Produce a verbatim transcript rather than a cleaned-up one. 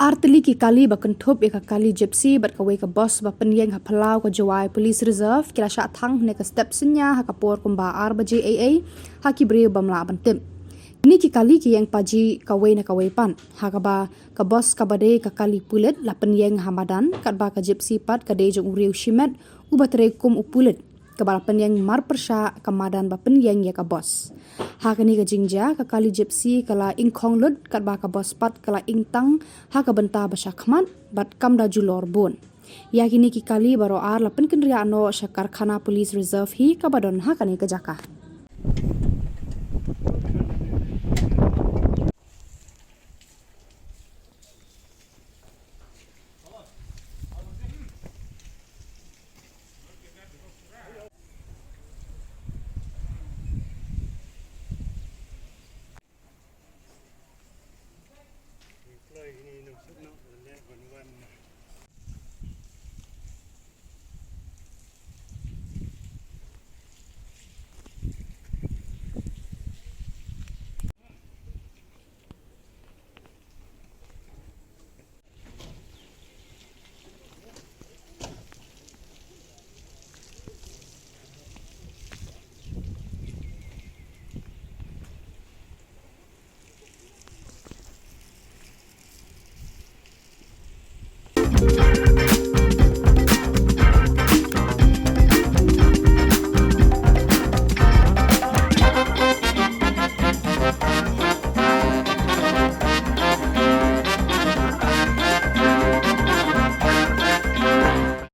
Artylli ki kali ba kynthup ïa ka kali Gypsy bad kawei ka bus ba pynïeng ha phyllaw ka Jowai Police Reserve ki la shah thang hynne ka step synñia ha ka por kumba ar baje eiei ha ki briew bym lah ban tip. Kine ki kali ki ïeng paji kawei na kawei pat, ha kaba ka bus kaba dei ka kali pulit la pynïeng ha madan, katba ka Gypsy pat ka dei jong u riew shimet uba trei kum u pulit, kaba la pynïeng marpyrshah ka madan ba pynïeng ïa ka bus. Ha kane ka jingjia, ka kali Gypsy ka la ingkhong lut, katba ka bus pat ka la ingtang ha ka bynta ba sha khmat bad kam da julor bun. Ïa kine ki kali baroh ar la pynkynriah noh sha Karkhana Police Reserve hi kaba don ha kane ka jaka.